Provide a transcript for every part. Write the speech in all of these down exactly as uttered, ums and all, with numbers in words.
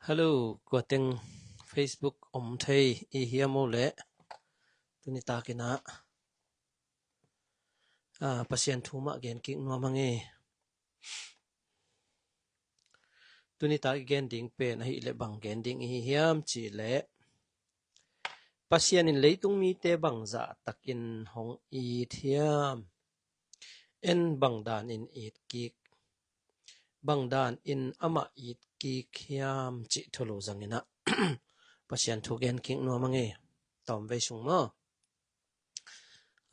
Hello, kuateng Facebook om thei i hiam uh leh, tuni takin ah, ah, Pasian thu mah gen kik nuam hang e. Tuni tak i gen ding pen ahih leh bang gen ding i hi hiam cih leh, Pasian in leitung mite bangzah takin hong it hiam? En bang dan in it kik, bang dan in amah it kik hiam cih thulu zangin ah Pasian thu gen kik nuam hang e. Tawm vei sung maw?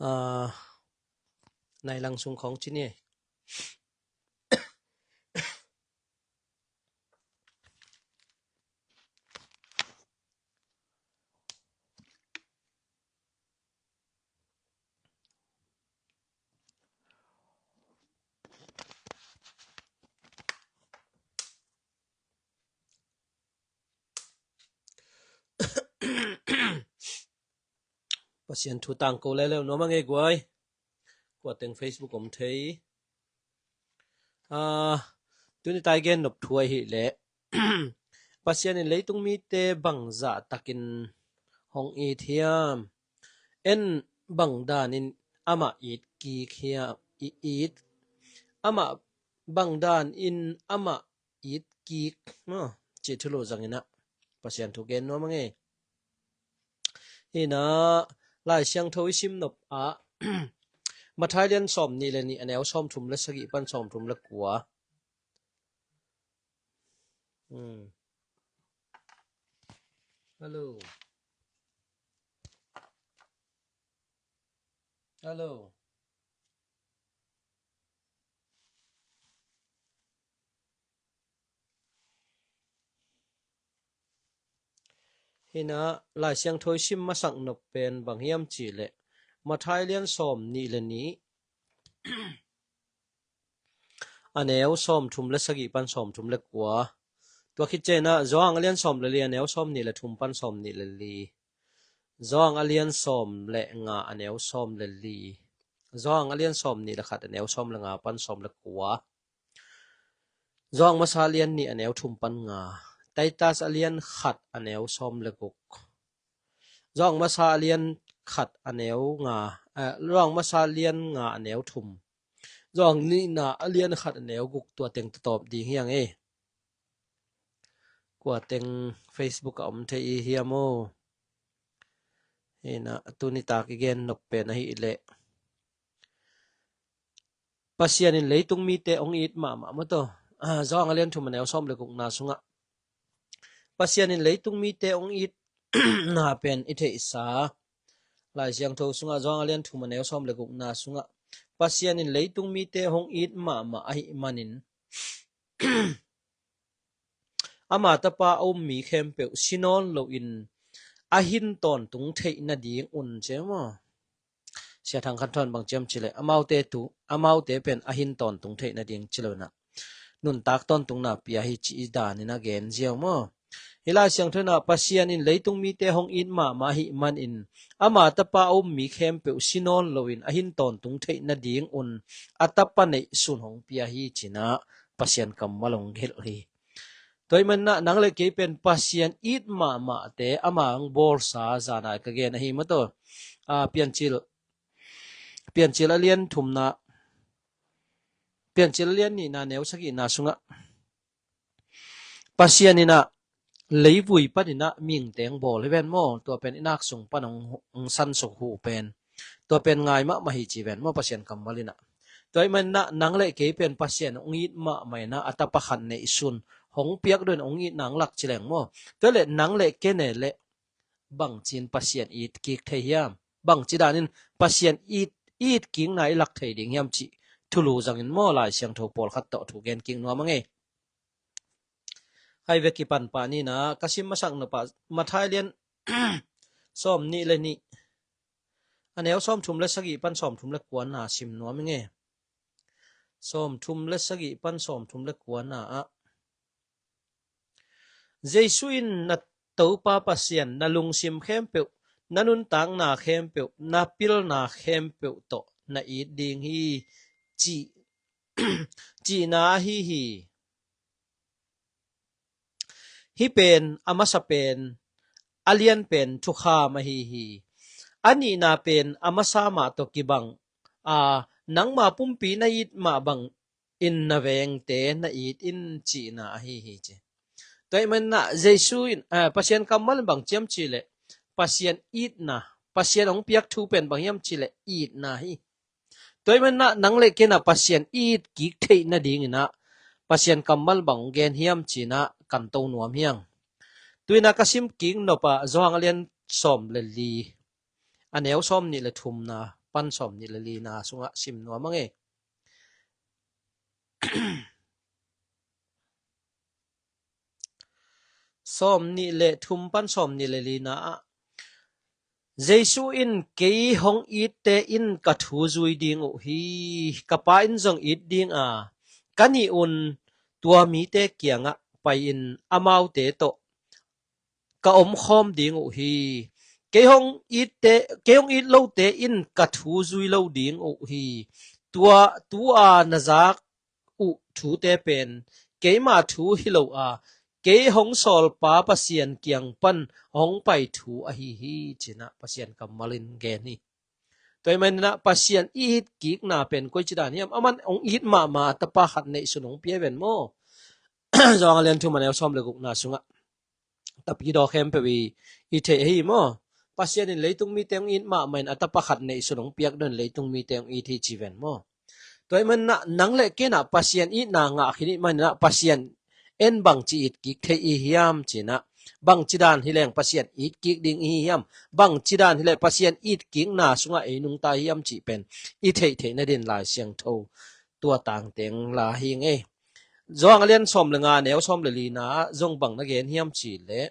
Ah, nai lang sung khawng ci ni. Pasian thu tangko leuleu nuam hang e guai. Kuateng Facebook om thei. Ah, tuni tak i gen nop thu ahih leh, Pasian in leitung mite bangzah takin hong it hiam? En bang dan in amah it kik hiam? I it, amah, bang dan in amah it kik maw? Cih thulu zangin ah Pasian thu gen nuam hang e. Hi nah, Lai Siangtho i sim nop ah, Mathai lian sawm nih le nih, a neu sawm thum le sagih pan sawm thum le kua. Hmm. Hello. Hello. Hi nah, Lai Siangtho i sim masak nop pen bang hiam cih leh, Mathai lian sawm nih le nih, a neu sawm thum le sagih pan sawm thum le kua. Tua khit ciangin ah, Johan a lian sawm le li, a neu sawm nih le thum pan sawm nih le li. Johan a lian sawm le nga, a neu sawm le li. Johan a lian sawm nih le khat, a neu sawm le nga pan sawm le kua. Johan masa lian nih, a neu thum pan nga. Titus a lian khat, a neu sawm le guk. Johan masa lian khat, a neu nga, eh, Johan masa lian nga, a neu thum. Johan nihna a lian khat, a neu guk, tua teng tawp ding hi hang e. Kuateng Facebook ah om thei i hiam aw? Hi nah, tuni tak i gen nop pen ahih leh, Pasian in leitung mite hong it mahmah maw taw. Ah, Johan a lian thum, a neu sawm le gukna sungah, Pasian in leitung mite hong itna pen i theihsa. Lai Siangtho sungah, Johan a lian thum, a neu sawm le gukna sungah, Pasian in leitung mite hong it mahmah ahih manin, ama tapa a um mi khempeuh si nawn loin a hin tawntung theih nading un, ci maw? Sia Thang Khan Thawn bang ciam cih leh, amaute tu, amaute pen a hin tawntung theih nading ci lo in ah, nuntak tawntungna pia hi, ci i danin a gen ziau maw? Hi Lai Siangtho in ah, Pasian in leitung mite hong it mahmah ahih manin, ama tapa a um mi khempeuh si nawn loin a hin tawntung theih nading un a tapa neihsun hong pia hi, ci in ah Pasian kammal hong hilh hi. Tua ahih manin ah, nang le kei pen Pasian it mahmahte ama hong bawlsa zan-a ka gen ahi maw taw. Ah, Piancil, Piancil a lian thumna, Piancil a lian nihna, neu sagihna sungah, Pasian in ah leivui panin ah mihingte hong bawl hi ven maw? Tua pen i nak sung pan hong, hong sansuk uh pen, tua pen ngai mahmah hi, ci ven maw, Pasian kammal in ah. Tua ahih manin ah, nang le kei pen Pasian hong it mahmah in ah, a tapa khat neihsun hong piak dong in hong itna hong lak ci leng maw? Tua leh nang le kei ne leh bangci in Pasian it kik thei hiam? Bangci danin Pasian it, it kikna i lak thei ding hiam, cih thulu zangin maw, Lai Siangtho pawlkhat tawh thu gen kik nuam hang e. Hai ve, kipan pah ni in ah, ka sim masak nop ah, Mathai lian sawm nih le nih, a neu sawm thum le sagih pan sawm thum le kuana sim nuam hang e. Sawm thum le sagih pan sawm thum le kuana ah, Jesu in, "Na Topa Pasian na lungsim khempeuh, na nuntakna khempeuh, na pilna khempeuh tawh na it ding hi," ci, cihna ahi hi. Hih pen a masa pen a lian pen thukham ahi hi. A nihna pen a masa mah tawh kibang a, nangma pumpi na it mah bang in na vengte na it in cihna ahi hi ci. Tua ahih manin ah Jesu in, ah, Pasian kammal in bang ci hiam cih leh Pasian itna, Pasian hong piak thu pen bang hiam cih leh itna hi. Tua ahih manin ah nang le kei in ah Pasian it kik theih nadingin ah Pasian kammal bang hong gen hiam ci-in ah kan to nuam hi ing. Tu-in ah ka sim kik nop ah Johan a lian sawm le li, a neu sawm nih le thumna pan sawm nih le lina sungah sim nuam ing ei. Sawm nih le thum pan sawm nih le lina ah Jesu in, "Kei hong itte in ka thu zui ding uh hi. Ka Pa in zong it ding a, ka nih un tua mite kiangah pai-in amaute tawh ka omkhawm ding uh hi. Kei hong itte, kei hong it lote in ka thu zui lo ding uh hi. Tua tu-a na zak uh thute pen keima thu hi lo a, kei hong sawlpa Pasian kiang pan hong pai thu ahi hi," ci-in ah Pasian kammal in gen hi. Tua ahih manin ah Pasian it kikna pen koici dan hiam? Aman hong it mahmah a tapa khat neihsun hong pia ven maw. Johan a lian thum a neu sawm le gukna sungah tapidaw khempeuh i, i theih ahi maw. Pasian in leitung mite hong it mahmah in a tapa khat neihsun hong piak dong in leitung mite hong it hi ci ven maw. Tua ahih manin ah nang le kei in ah Pasian itna ngah khin i hih manin ah Pasian en bangci it kik thei i hiam ci-in ah, bangci dan hi leng Pasian it kik ding i hi hiam? Bangci dan hi leh Pasian it kikna sungah ei nungta hiam cih pen i theih theih nadin Lai Siangtho tua tangteng la hi ing ei. Johan a lian sawm le nga neu sawm le lina ah zong bang na gen hiam cih leh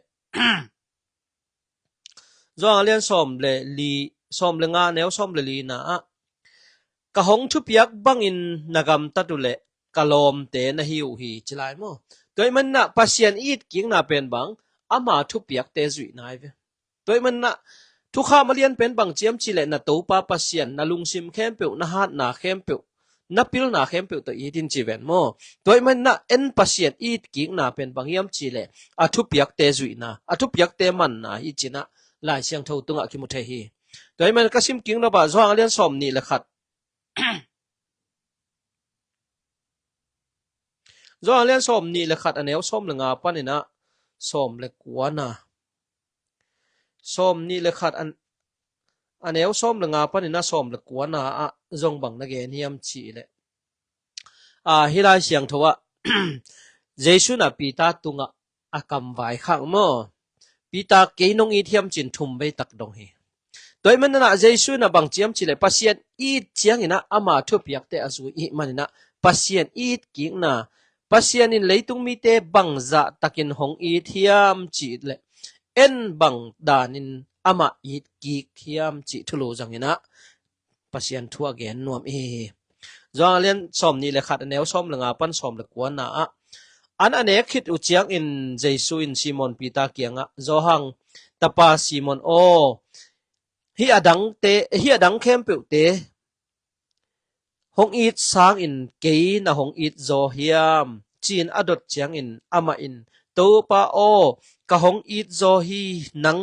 Johan a lian sawm le li, sawm le nga neu sawm le lina ah, "Ka hong thupiak bangin na gamtat uh leh ka lawmte na hi uh hi," ci lai maw. Tua ahih manin ah Pasian it kikna pen bang, ama thupiakte zuihna hi ve. Tua ahih manin ah thukham a lian pen bang ci hiam cih leh na Topa Pasian, na lungsim khempeuh, na hatna khempeuh, na pilna khempeuh tawh it in ci ven maw. Tua ahih manin ah en Pasian it kikna pen bang hiam cih leh a thupiakte zuihna, a thupiakte manna hi ci-in ah Lai Siangtho tungah kimu thei hi. Tua ahih manin ka sim kik nop ah Johan a lian sawm nih le khat, Johan a lian sawm nih le khat a neu sawm le nga panin ah sawm le kuana, sawm nih le khat an, a neu sawm le nga panin ah sawm le kuana ah zong bang na gen hiam cih leh, a, hih Lai Siangtho ah Jesu in ah Peter tungah a kamvai khak maw. Peter, "Kei nong it hiam?" ci-in thum vei tak dong hi. Tua ahih manin ah Jesu in ah bang ci hiam cih leh Pasian it ciangin ah ama thupiakte a zui i hih manin ah Pasian it kikna, Pasian in leitung mite bangzah takin hong it hiam cih leh en bang danin amah it kik hiam cih thulu zangin ah Pasian thu a gen nuam i hi hi. Johan a lian sawm nih le khat a neu sawm le nga pan sawm le kuana ah, an a nek khit uh ciangin Jesu in Simon Peter kiangah, "Johan tapa Simon aw, hih a dangte, hih a dang khempeuhte hong it sangin kei na hong it zaw hiam?" ci-in a dot ciangin amah in, "Topa aw, ka hong it zaw hi, nang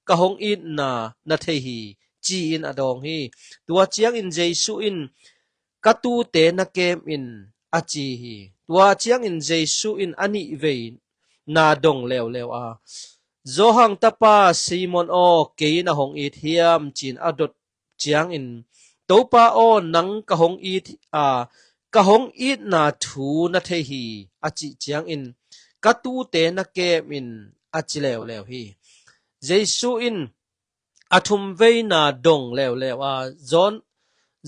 ka hong itna na thei hi," ci-in a dawng hi. Tua ciangin Jesu in, "Ka tuute na kem in," a ci hi. Tua ciangin Jesu in a nih vei na dong leuleu a, "Johan tapa Simon aw, kei na hong it hiam?" ci-in a dot ciangin, "Topa aw, nang ka hong it a, ka hong itna thu na thei hi," a cih ciangin, "Ka tuute na kem in," a ci leuleu hi. Jesu in a thum veina dong leuleu a, "John,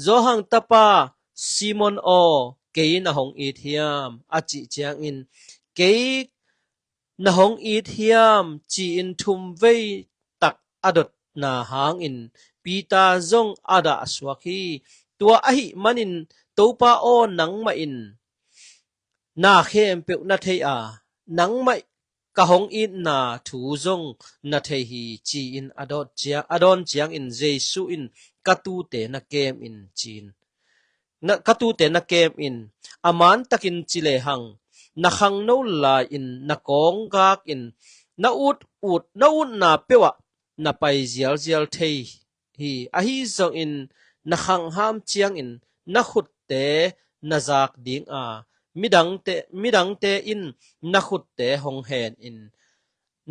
Johan tapa Simon aw, kei na hong it hiam?" a cih ciangin, "Kei na hong it hiam?" ci-in thum vei tak a dotna hangin Peter zong a dah a suak hi. Tua ahih manin, "Topa aw, nangmah in na khempeuh na thei a, nangmah ka hong itna thu zong na thei hi," ci-in a dawt ciang, a dawn ciangin Jesu in, "Ka tuute na kem in," ci-in, "Na, ka tuute na kem in, a mantakin ci lehang, na khangno lai-in na kawng gak in na ut ut na utna peuhah na pai zialzial thei hi. Ahi zongin na khangham ciangin na khutte na zak ding a, midangte, midangte in na khutte hong hen in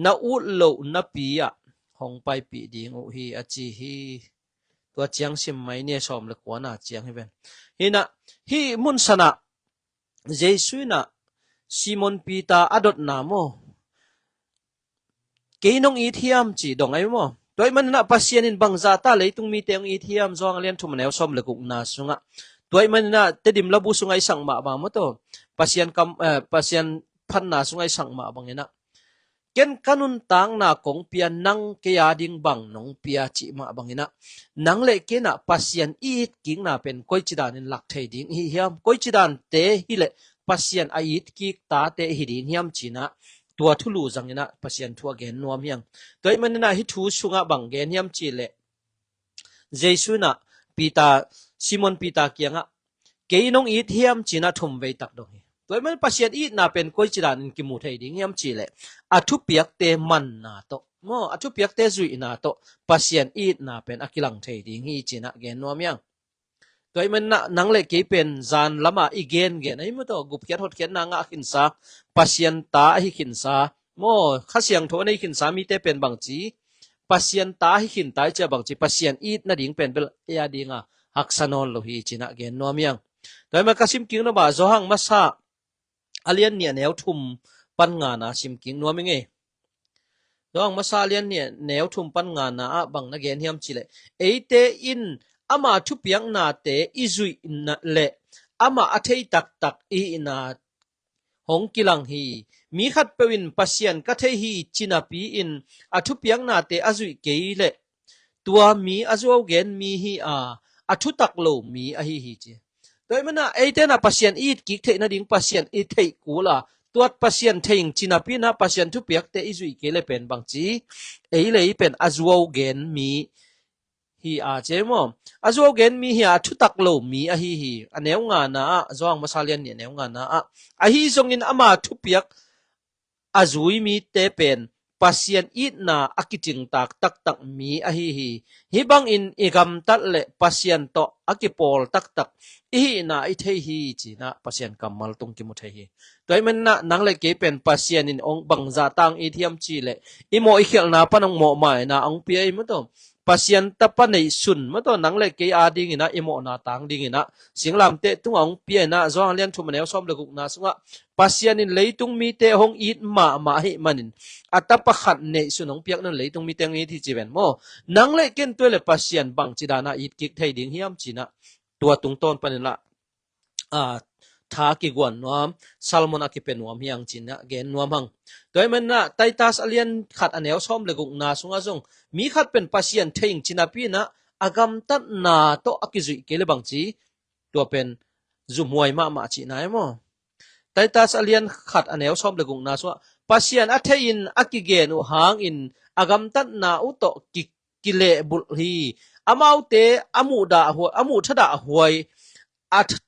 na ut loh napi ah hong paipih ding uh hi, a ci hi. Tua ciang sim mai ni, sawm le kuana ciang hi ven. Hinah, hih mun sanah Jesu inah Simon Peter a dotna maw, kei nong it hiam ci dong ahi maw? Tua ahih maninah Pasian in bangzah ta leitung mite hong it hiam? Johan a lian thum a neu sawm le gukna sungah, tua ahih maninah Tedim labu sungah i sak mah bang maw, tua Pasian kam, eh, Pasian phatna sungah i sak mah banginah, ken ka nuntakna kong pia, nang kei a ding bang nong pia cih mah banginah, nang le kei inah Pasian i it kikna pen koici danin lak thei ding i hi hiam? Koici dante hileh Pasian a it kik tate i hi ding hiam cinah, tua thulu zanginah Pasian thu a gen nuam hiang. Tua ahih maninah hih thu sungah bang gen hiam cihleh, Jesu inah Peter, Simon Peter kiangah, kei nong it hiam cinah thum vei tak dong hi. Tua ahih manin Pasian itna pen koici danin kimu thei ding hiam cihleh, a thupiakte manna tawh maw, a thupiakte zuihna tawh Pasian itna pen a kilang thei ding hi cinah gen nuam hiang. Tua ahih maninah nang le kei pen zan lamah i gengen ahi maw, tua gupkhiat hotkhiatna ngah khinsa, Pasian ta ahi khinsa maw, Kha Siangtho a nei khinsa mite pen bangci, Pasian ta ahi khinta i cia bangci, Pasian it nading pen bel ei a dinga haksa nawn lo hi cinah gen nuam hiang. Tua ahih manin ka sim kik nop ah Johan masa a lian nih a neu thum pan ngana sim kik nuam hi ngei. Johan masa a lian nih a neu thum pan ngana ah bang na gen hiam cihleh, eite in ama thupiaknate i zuih leh amah a thei taktak i hihna hong kilang hi. Mi khatpeuh in Pasian ka thei hi ci napi-in a thupiaknate a zuih kei leh tua mi a zuau gen mi hi a, a thutak lo mi ahi hi ci. Tua ahih maninah eite inah Pasian i it kik theih nading Pasian i theih kul a, tuat Pasian thei ing ci napi inah Pasian thupiakte i zuih kei le pen bangci, ei le ei pen a zuau gen mi hi a ci maw. A zuau gen mi hi a, a thutak lo mi ahi hi. A neu ngana ah, Johan masa lian nih a neu ngana ah, ahi zongin ama thupiak a zui mite pen Pasian itna a kicingtak taktak mi ahi hi. Hih bangin i gamtat le Pasian tawh a kipawl taktak i hihna i thei hi cinah Pasian kammal tung kimu thei hi. Tua ahih maninah nang le kei pen Pasian in hong bangzah ta hong it hiam cihleh, i mawh i khialhna pan hong mawh mah inah hong pia i maw, tua Pasian tapa neihsun maw, tua nang le kei a dinginah i mawhna tang dinginah singlamteh tungah hong pia inah Johan a lian thum a neu sawm le gukna sungah Pasian in leitung mite hong it mahmah ahih manin a tapa khat neihsun hong piak nawn, leitung mite hong it hi ci ven maw. Nang le ken tua le Pasian bangci dana it kik thei ding hiam cinah tua tungtawn paninah a, tha kiguan nuam, sermon a kipia nuam hiang cinah gen nuam hang. Tua ahih maninah Titus a lian khat a neu sawm le gukna sungah zong mi khat pen Pasian thei ing ci napi inah a gamtatna tawh a kizuih kei le bangci, tua pen zumhuai mahmah cihna hi maw. Titus a lian khat a neu sawm le gukna sungah Pasian a thei-in a kigen uh hangin a gamtatna uh tawh ki, kilehbulh hi. Amaute a muhdah huai, a muhthadah huai, a th-,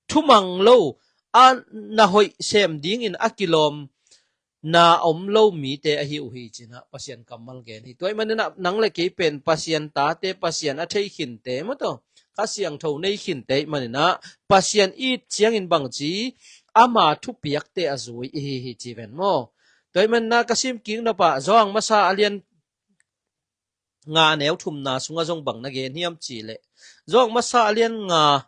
thumang lo, a na hoih sem dingin a kilawm na om lo mite ahi uh hi cinah Pasian kammal gen hi. Tua ahih maninah nang le kei pen Pasian tate, Pasian a thei khinte maw, tua Kha Siangtho nei khinte ahih maninah Pasian it ciangin bangci, ama thupiakte a zui i hi hi ci ven maw. Tua ahih maninah ka sim kik nop ah Johan masa a lian nga a neu thumna sungah zong bang na gen hiam cihleh, Johan masa a lian nga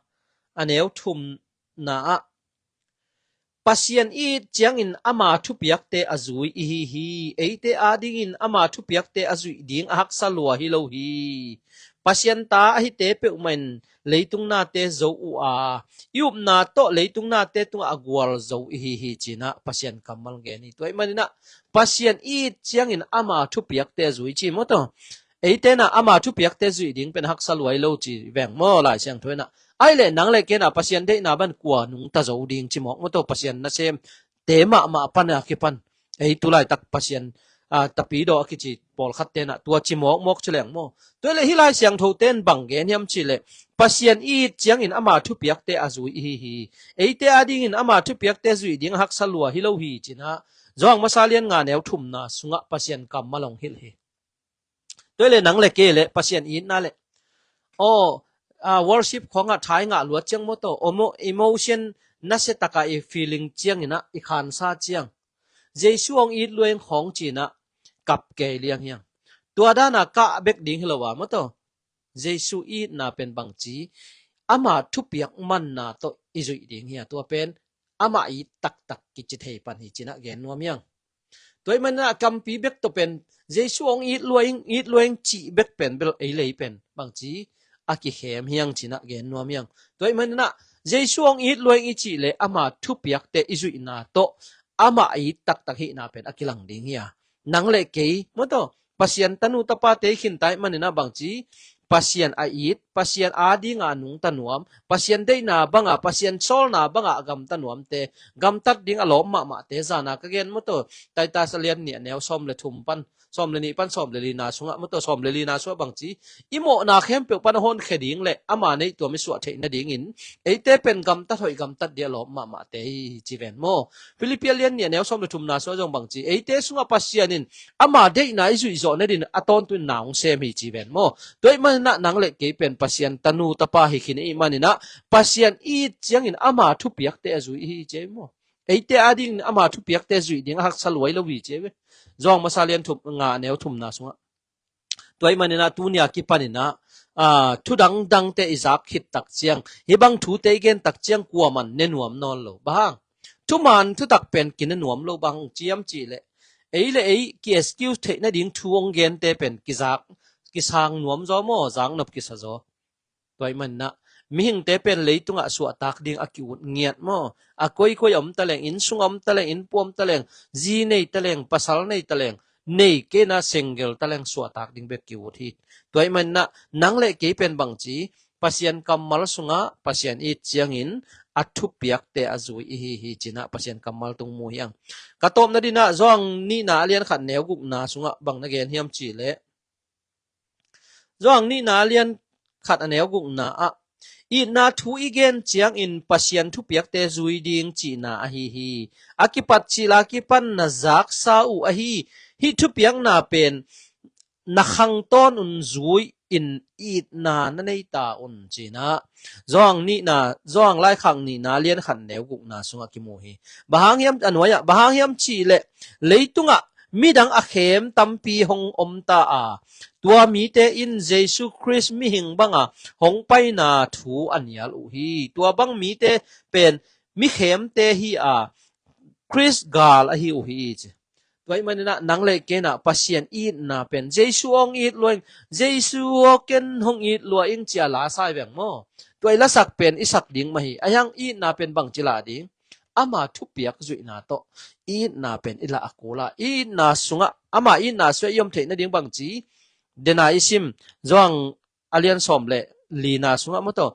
a neu thumna ah, Pasian it ciangin ama thupiakte a zui i hi hi. Eite adingin ama thupiakte a zuih ding a haksa lua hi lo hi. Pasian ta ahite peuhmah in leitung nate zo uh a, i upna tawh leitung nate tungah a gualzo i hi hi cinah Pasian kammal gen hi. Tua ahih maninah Pasian it ciangin ama thupiakte a zui ci maw, tua eite inah ama thupiakte zuih ding pen haksa lua hi lo ci veng maw, Lai Siangtho inah. Ahih leh nang le kei inah Pasian deihna ban kua nungta zo ding ci mawk maw, tua Pasian nasemte mahmah pan a kipan ei tu laitak Pasian a, tapidaw a kici pawlkhat tenah tua ci mawkmawk ci leng maw. Tua le hih Lai Siangtho ten bang gen hiam cih leh Pasian i it ciangin ama thupiakte a zui i hi hi. Eite adingin ama thupiakte zuih ding a haksa lua hi lo hi cinah Johan masa lian nga neu thumna sungah Pasian kammal hong hilh hi. Tua le nang le kei le Pasian itna le aw, a, worship khawngah thai ngah luat ciang maw taw, emotion nasia takah i feeling cianginah i khansa ciang Jesu hong it luaing khawng cinah kap kei liang hiang. Tua dana kah bek ding hi lo a maw taw, Jesu itna pen bangci ama thupiak manna tawh i zuih ding hi a, tua pen ama it taktak kici thei pan hi cinah gen nuam hiang. Tua ih maninah kampi bek tawh pen Jesu hong it luaing, it luaing cih bek pen bel ei lei pen bangci a kikhem hiang cinah gen nuam hiang. Tua ih maninah Jesu hong it luaing i cih le ama thupiakte i zuihna tawh ama it taktak hihna pen a kilang ding hi a. Nang le kei maw taw, Pasian tanu tapate i khinta ih maninah bangci Pasian a it, Pasian adinga a nungta nuam, Pasian deihna banga, Pasian sawlna banga a gamta nuamte, gamtat ding a lawp mahmahte zana ka gen maw taw, Titus a lian nih a neu sawm le thum pan sawm le nih pan sawm le lina sungah maw taw, sawm le lina sungah bangci i mawhna khempeuh pan a honkhia ding le ama neih tuam i suah theih nadingin eite pen gamtat hoih gamtat ding a lawp mahmahte hi ci ven maw. Philippi a lian nih a neu sawm le thumna sungah zong bangci eite sungah Pasian in ama deihna i zuih zawh nadin a tawntung in na hong sem hi ci ven maw. Tua ih maninah nang le kei pen Pasian tanu tapa hi khin ih maninah Pasian i it ciangin ama thupiakte a zui i hi ci ei maw. Eite adingin ama thupiakte zuih ding a haksa lua i lo hi ci ei ve. Johan masa lian thum nga neu thumna sungah. Tua ih maninah tunia kipaninah, a, thu dangdangte i zak khit tak ciang, hih bang thute i gen tak ciang kuaman ne nuam nawn lo. Bang hang? Thuman thutak pen kine nuam lo, bang hang ciam cih leh ei le ei ki-excuse theih nading thu hong gente pen kizak, kisang nuam zaw maw, zaknop kisa zaw. Tua ih maninah mihingte pen leitungah suahtak ding a ki-ut ngiat maw. A koikoi a om taleng, inn sung a om taleng, inn pua om taleng, zi nei taleng, pasal nei taleng, nei kei na single taleng suahtak ding bek ki-ut hi. Tua ih maninah nang le kei pen bangci Pasian kammal sungah Pasian i it ciangin a thupiakte a zui i hi hi cinah Pasian kammal tung mu hiang. Ka tawpna dinah Johan nihna a lian khat neu gukna sungah bang na gen hiam cih leh Johan nihna a lian khat a neu gukna ah itna thu i gen ciangin Pasian thupiakte zui ding cihna ahi hi. A kipat cil a kipan na zaksa uh ahi. Hih thupiakna pen na khangtawn un zui in itna na nei ta un cinah Johan nihna, Johan laikhak nihna a lian khat neu gukna sungah kimu hi. Bang hang hiam a nuai ah, bang hang hiam cih leh leitungah midang a khem tampi hong om ta a, tua mite in Jesu Khrist mihing banga hong paina thu a nial uh hi. Tua bang mite pen mikhemte hi a, Khrist gal ahi uh hi ci. Tua ih maninah nang le kei inah Pasian itna pen Jesu hong it lua ing, Jesu aw ken hong it lua ing ci-a la sa hi veng maw. Tua i lasak pen i sak ding mah hi. Ahi hang itna pen bangci lah ding? Ama thupiak zuihna tawh itna pen i lah a kul a, itna sungah, ama itna sungah i om theih nading bangci? Dena i sim Johan a lian sawm le lina sungah maw taw,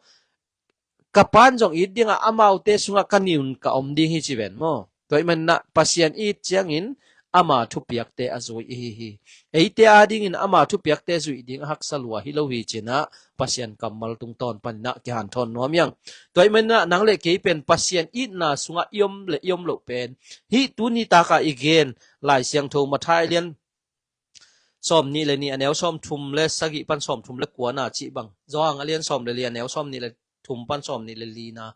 ka Pa in zong it ding a, amaute sungah ka ni un ka om ding hi ci ven maw. Tua ih maninah Pasian it ciangin ama thupiakte a zui i hi hi. Eite adingin ama thupiakte zuih ding a haksa lua hi lo hi cinah Pasian kammal tungtawn paninah kihanthawn nuam hiang. Tua ih maninah nang le kei pen Pasian itna sungah i om le i om loh pen hih tuni takah i gen Lai Siangtho Matthai lian sawm nih le nih a neu sawm thum le sagih pan sawm thum le kuana cih bang, Johan a lian sawm le li a neu sawm nih le thum pan sawm nih le lina,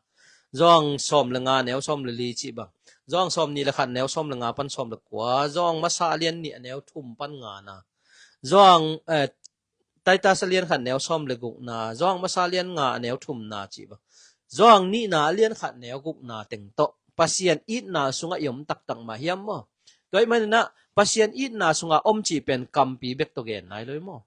Johan sawm le nga a neu sawm le li cih bang, Johan sawm nih le khat a neu sawm le nga pan sawm le kua, Johan masa a lian nih a neu thum pan ngana, Johan, eh, Titus a lian khat a neu sawm le gukna, Johan masa a lian nga a neu thumna cih bang, Johan nihna a lian khat a neu gukna teng tawh Pasian itna sungah i om taktak mah hiam maw? Tua ih maninah Pasian itna sungah om cih pen kampi bek tawh gen nai lo hi maw?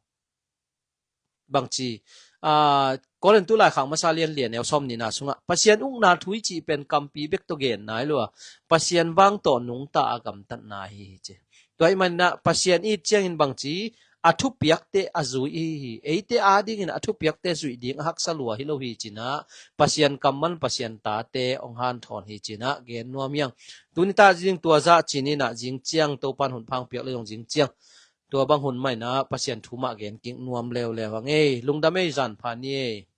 Bangci, ah, Korintu laikhak masa lian li a neu sawm nihna sungah Pasian ukna thu i cih pen kampi bek tawh gen nai lo a, Pasian vang tawh nungta a gamtatna hi hi ci. Tua ih maninah Pasian it ciangin bangci, a thupiakte a zui i hi. Eite adingin a thupiakte zuih ding a haksa lua hi lo hi cinah, Pasian kammal, Pasian tate hong hanthawn hi cinah gen nuam hiang. Tuni ta zing tua zah cininah zing ciang Topan hun phang piak le zong zing ciang tua bang hun mainah Pasian thu mah gen kik nuam leuleu hang ei. Lungdam ei, zan pha ni ei.